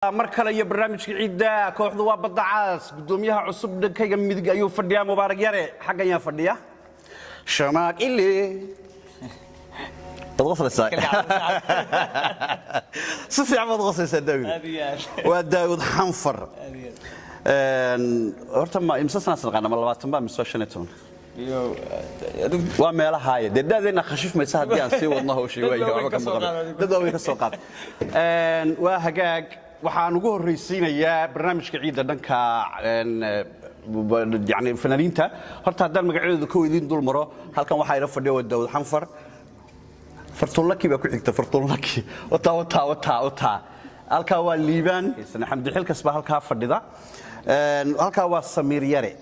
Mar kale iyo barnaamijka ciidda. Kooxdu waa Badda Caas. Gudoomiyaha cusub dhankayga midig ayuu fadhiyaa, Mubaarak Yare. Xaggan yaa fadhiya? Shamaaq ile waad qoslaysaa, si fiican baad qoslaysaa. Daawud waa Daawud Xanfar. Horta ma imse sanaa naqaana? Ma 20 ba mise 15? Waa meelahaaye dee daadeenna khashif maysa haddii aan sii wadno hawshii. Waay, waxba kama qabin, dad waaweyn ka soo qaad. Waa hagaag, waxaan ugu horraysiinayaa barnaamijka ciidda dhanka yani fanaaniinta. Horta haddaan magacyadooda ka weydiin dul maro, halkan waxaa ila fadhiya waa Daawud Xanfar. Fartuunlaki baa ku xigta, Fartuunlaki wataa wataa wataa wataa. Halkaa waa Liibaan Xamdi Xilkas baa halkaa fadhida. Halkaa waa Samiir Yare,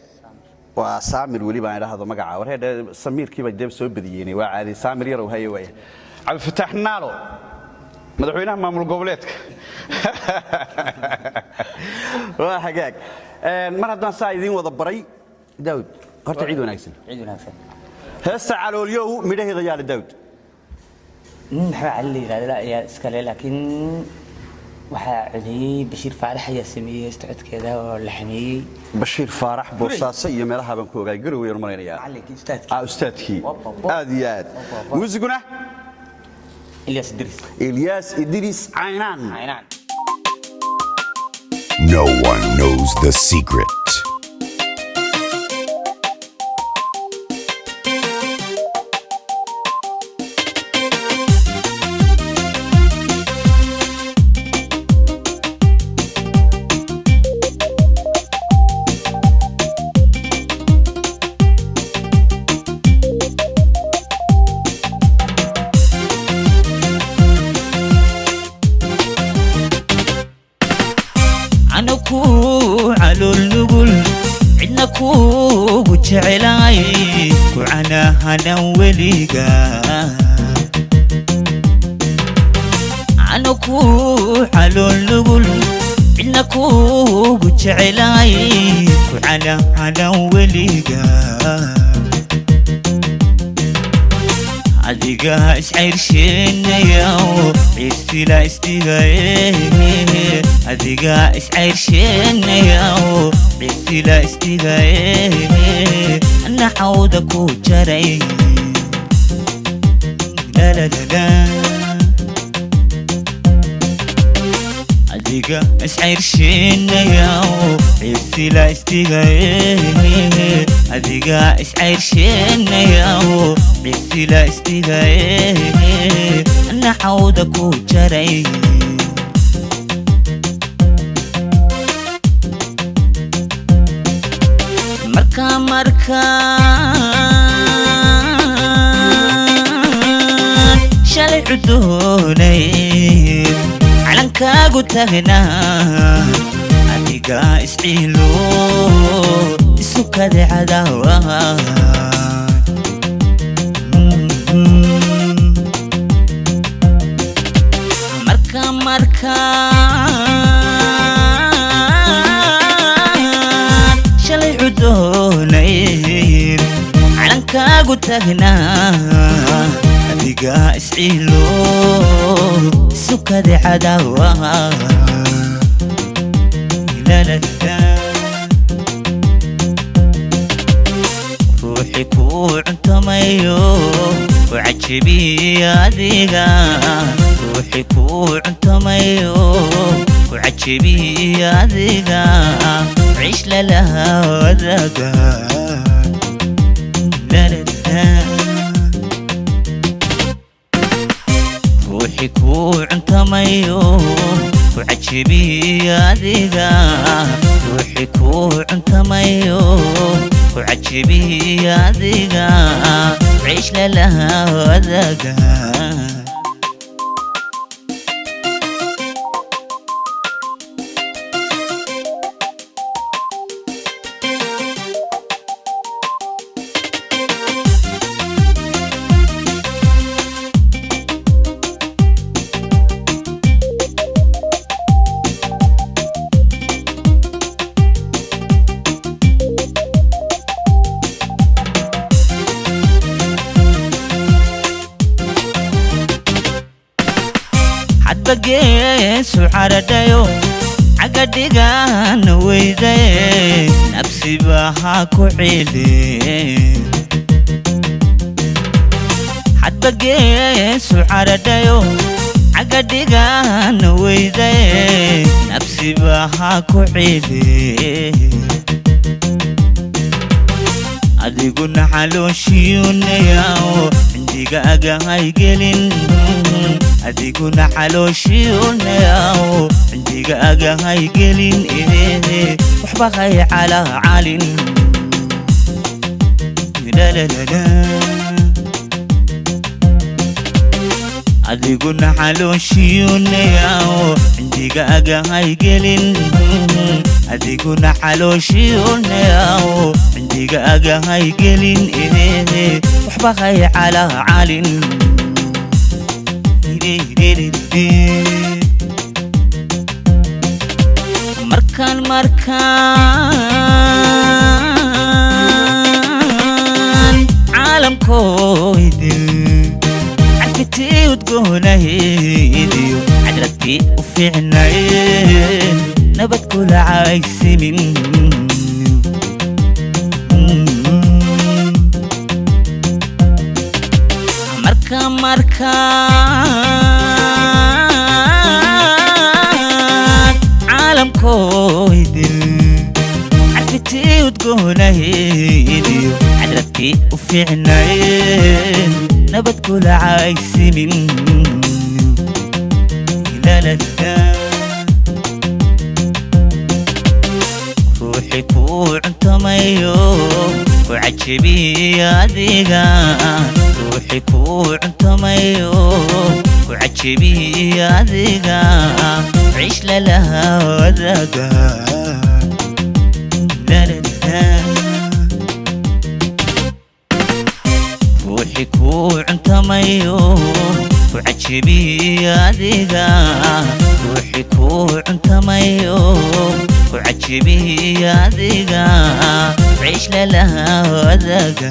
waa Saamir weli baan idhaahdo magaca warheedhe, Samiirkiiba dee soo badiyeen, waa caadi. Saamir Yarow haye. Waaya Cabdifataax Naalo, madaxweynaha maamul goboleedka. Waa hagaag, mar haddaan saa idiin wada baray. Daawud, horta ciid wanaagsan. Ciid wanaagsan. Heesta Caloolyow midhaheeda yaale, Daawud? Nin Maxamed Cali la yidhahda ayaa iskale, laakiin waxaa codeeyey Bashiir Faarax ayaa sameeyey heesta codkeeda oo la xameeyey. Bashiir Faarax Boosaaso iyo meelaha baan ku ogaay, Garowe aan malaynayaa. Macallinkii, ustaadkii. Ah, ustaadkii. Wababa. Aad iyo aad. Muusiguna? Ilyas Idris. Ilyaas Idris Caynaan. Caynaan. No one knows the secret. Ana ku calool nugul, cidna kuugu jecelaay, ku canahanan weliga. Ana ku calool nugul, cidna kuugu jecelaay, ku canahanan weliga. Adiga iscayrsheynaya, ciirsila isdigaye. Adiga iscayrsheynaya, ciirsila isdigaye, naxawda ku jaray. Lalalala. Adiga iscayrsheynaya, ciirsila isdigaye. Adiga iscayrsheynaya, ciirsila isdigaye, naxawda ku jaray. Markaan shalay cudoonay calankaagu tagnaa, adiga isciilo isu kadecadawa. Markaan shalay cudoonay calankaagu tagnaa, adiga isciilo isu kadecadawa. Lalalala. Ruuxi kuu cuntamayo ku cajibiya adiga, ruuxi kuu cuntamayo ku cajibiya adiga, ciish lalaha wadaga. Lalalala. Ruuxi kuu cuntamayo ku cajibiya adiga, ruuxi kuu cuntamayo ku cajibiya adiga, ciish lalaha wadaga. Hadba geesu caradhayo. Cagadhigan weydaye, nabsiba ha ku cili. Hadba geesu caradhayo, cagadhigan weydaye, nabsiba ha ku cili. Adiguna xalooshiyonayaao, cindigaaga haygelin. Adiguna xalooshiyonayaao, cindigaaga haygelin. Waxba hay calacalin. Lalalala. Adiguna xalooshiyonayaao, cindigaaga haygelin. Adiguna xalooshiyonayaao, cindigaaga haygelin. Waxba hay calacalin. Markaan markaan caalamkoydin carfitii udgoonahaydiyo cadradkii u fiicnaye, nabad kula caysimin. Marka markaan caalamkoydin carfitii udgoonahaydiyo cadradkii u fiicnaye, nabad kula caysimin. Lalalala. Ruuxi kuu cuntamayo, ku cajabiya adiga. Ruuxi kuu cuntamayo, ku cajabiya adiga, ciish lalaha wadaga. Lalalala. Ruuxi kuu cuntamayo, ku cajabiya adiga. Ruuxi kuu cuntamayo, ku cajabiya adiga, ciish lalaha wadaga.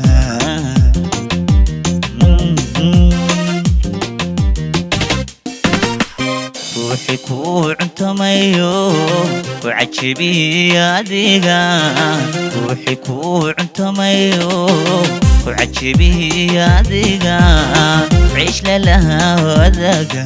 Ruuxi kuu cuntamayo, ku cajabiya adiga. Ruuxi kuu cuntamayo, ku cajabiya adiga, ciish lalaha wadaga.